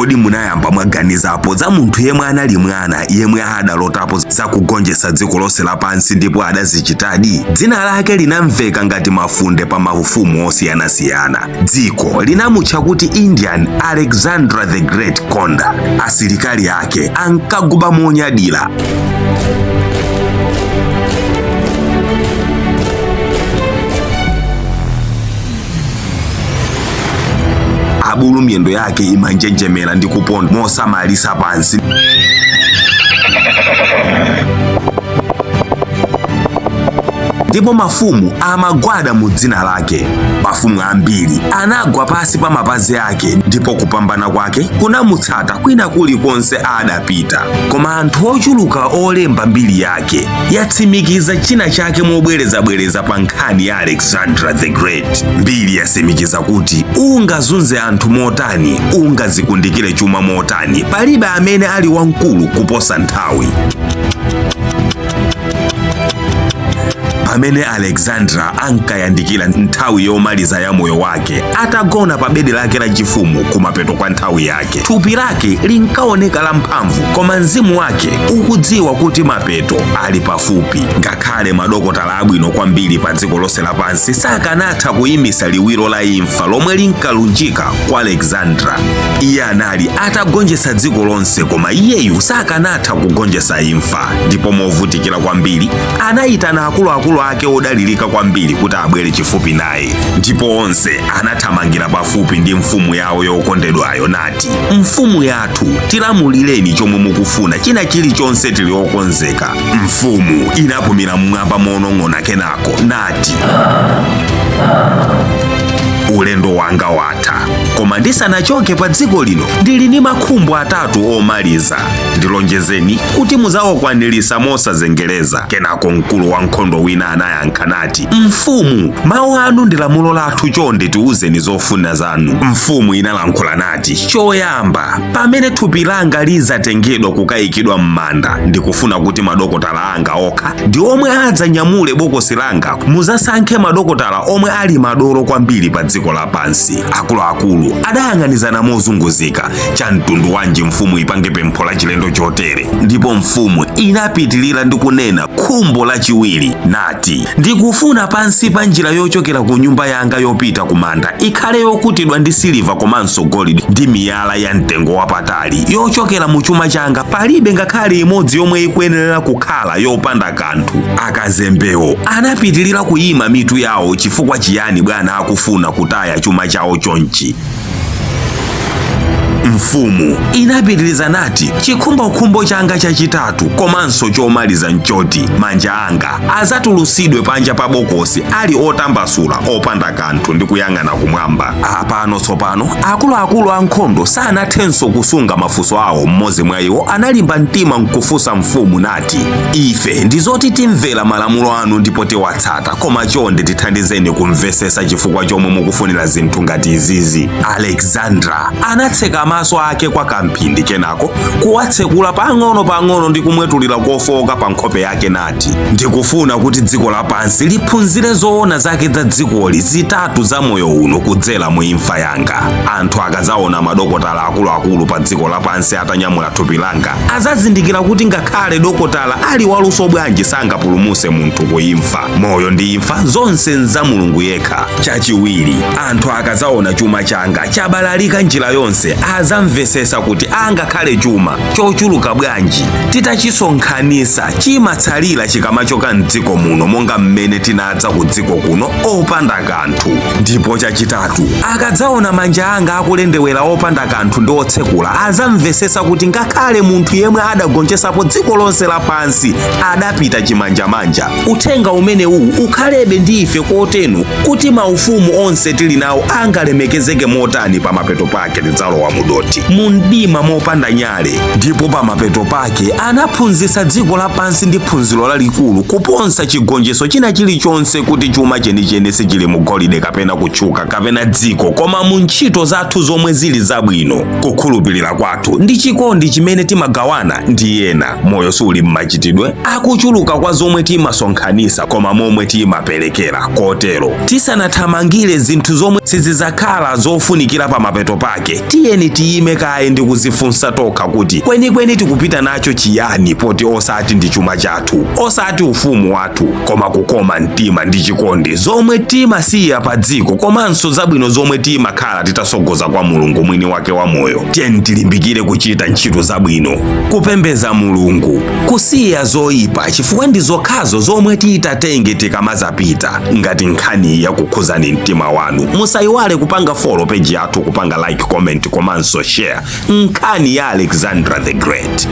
Kodi munayamba mwaganizapo za munthu yemwe anali mwana yemwe adalotapo zakugonjetsa dziko lonse lapansi ndipo adazichitadi? Dzina lake linamveka ngati mafunde pa maufumu osiyanasiyana. Dziko linamutcha kuti Indian Alexandra the Great Konda. Asilikali ake ankaguba monyadira. Abulu miyendo yake imanjenjemera ndi kuponda mosamalisa pansi. Ndipo mafumu amagwada mu dzina lake. Mafumu ambiri anagwa pansi pa mapazi ake, ndipo kupambana kwake kunamutsata kwina kulikonse adapita. Koma anthu ochuluka olemba mbiri yake yatsimikiza china chake mobwerezabwereza pa nkhani ya Alexandra the Great. Mbiri yatsimikiza kuti ungazunze anthu motani, ungazikundikire chuma motani, palibe amene ali wamkulu kuposa nthawi. Pamene Alexandra ankayandikira nthawi yomaliza ya moyo wake, atagona pa bedi lake lachifumu kumapeto kwa nthawi yake, thupi lake linkaoneka lamphamvu, koma mzimu wake ukudziwa kuti mapeto ali pafupi. Ngakhale madokotala abwino kwambiri pa dziko lonse lapansi sakanatha kuyimisa liwiro la imfa lomwe linkalunjika kwa Alexandra. Iye anali atagonjetsa dziko lonse, koma iyeyu sakanatha kugonjetsa imfa. Ndipo movutikira kwambiri anayitana akuluakulu ake odalirika kwambiri kuti abwere chifupi naye, ndipo onse anathamangira pafupi ndi mfumu yawo yokondedwayo nati, mfumu yathu, tilamulireni chomwe mukufuna, china chilichonse tili okonzeka. Mfumu inapumira mmwamba monong'ona kenako nati, ulendo wanga watha, koma ndisanachoke pa dziko lino ndili ndi makhumbo atatu omaliza. Ndilonjezeni kuti mudzawakwaniritsa mosazengereza. Kenako mkulu wa nkhondo wina anayankha nati, mfumu, mawu anu ndi lamulo lathu, chonde tiwuzeni zofuna zanu. Mfumu inalankhula nati, choyamba, pamene thupi langa lidzatengedwa kukayikidwa m'manda, ndikufuna kuti madokotala anga okha ndi omwe adzanyamule bokosi langa. Mudzasankhe madokotala omwe ali madolo kwambiri pa dziko lapansi. Akuluakulu adayang'anizana mozunguzika. Cha mtundu wanji mfumu ipange pempho la chilendo chotere? Ndipo mfumu inapitilira ndi kunena khumbo lachiwiri nati, ndikufuna pansi pa njira yochokera ku nyumba yanga yopita ku manda ikhale yokutidwa ndi siliva komanso golide ndi miyala ya mtengo wapatali yochokera mu chuma changa. Palibe ngakhale imodzi yomwe ikuyenera kukhala yopanda kanthu. Akazembewo anapitilira kuyima mitu yawo. Chifukwa chiyani bwana akufuna kutaya chuma chawo chonchi? Mfumu inapitiriza nati, chikhumbokhumbo changa chachitatu komanso chomaliza nchoti manja anga adzatulusidwe panja pa bokosi ali otambasula opanda kanthu ndi kuyang'ana kumwamba. Apano tsopano akuluakulu ankhondo sanathenso kusunga mafunso awo. Mmodzi mwa iwo analimba mtima nkufunsa mfumu nati, ife ndizoti timvera malamulo anu ndipo tiwatsata, koma chonde tithandizeni kumvesesa chifukwa chomwe mukufunira zinthu ngati izizi. Alexandra anatseka maso ake kwa kamphindi, kenako kuwatsekula pang'ono pang'ono ndi kumwetulira kofowoka pa nkhope yake nati, ndikufuna kuti dziko lapansi liphunzire zoona zake za dzikoli zitatu za moyo uno kudzera mu imfa yanga. Anthu akadzaona madokotala akuluakulu pa dziko lapansi atanyamula thupi langa, adzazindikira kuti ngakhale dokotala ali waluso bwanji sangapulumuse munthu ku imfa. Moyo ndi imfa zonse nza Mulungu yekha. Chachiwiri, anthu akadzaona chuma changa chabalalika njira yonse, adzamvesesa kuti angakhale chuma chochuluka bwanji titachisonkhanisa chimatsalira chikamachoka mdziko muno, monga mmene tinadza ku dziko kuno opanda kanthu. Ndipo chachitatu, akadzaona manja anga akulendewera opanda kanthu ndi otsekula, adzamvesesa kuti ngakhale munthu yemwe adagonjetsapo dziko lonse lapansi adapita chimanjamanja. Uthenga umenewu ukhalebe ndi ife kotero kuti maufumu onse tili nawo angalemekezeke motani, pamapeto pake tidzalowa mudoti, mu mdima mopanda nyale. Ndipo pamapeto pake anaphunzitsa dziko lapansi ndi phunziro lalikulu kuposa chigonjetso china chilichonse, kuti chuma chenicheni sichili mu golide kapena kutchuka kapena dziko, koma mu ntchito zathu zomwe zili zabwino, kukhulupirira kwathu ndi chikondi chimene timagawana ndi ena. Moyo suli m'machitidwe akuchuluka kwa zomwe timasonkhanisa, koma momwe timaperekera. Kotero tisanathamangire zinthu zomwe sizidzakhala zofunikira pamapeto pake, tiyeni tiyime Tiyime kaye ndi kuzifunsa tokha kuti kwenikweni tikupita nacho chiyani, poti osati ndi chuma chathu, osati ufumu wathu, koma kukoma mtima ndi chikondi zomwe timasiya pa dziko, komanso zabwino zomwe timakhala titasogoza kwa Mulungu mwini wake wa moyo. Tiyeni tilimbikire kuchita ntchito zabwino, kupembeza Mulungu, kusiya zoyipa, chifukwa ndi zokhazo zomwe titatenge tikamazapita. Ngati nkhani yakukhuzani mtima wanu, musayiwale kupanga follow page yathu, kupanga like, comment komanso share nkhani ya Alexandra the Great.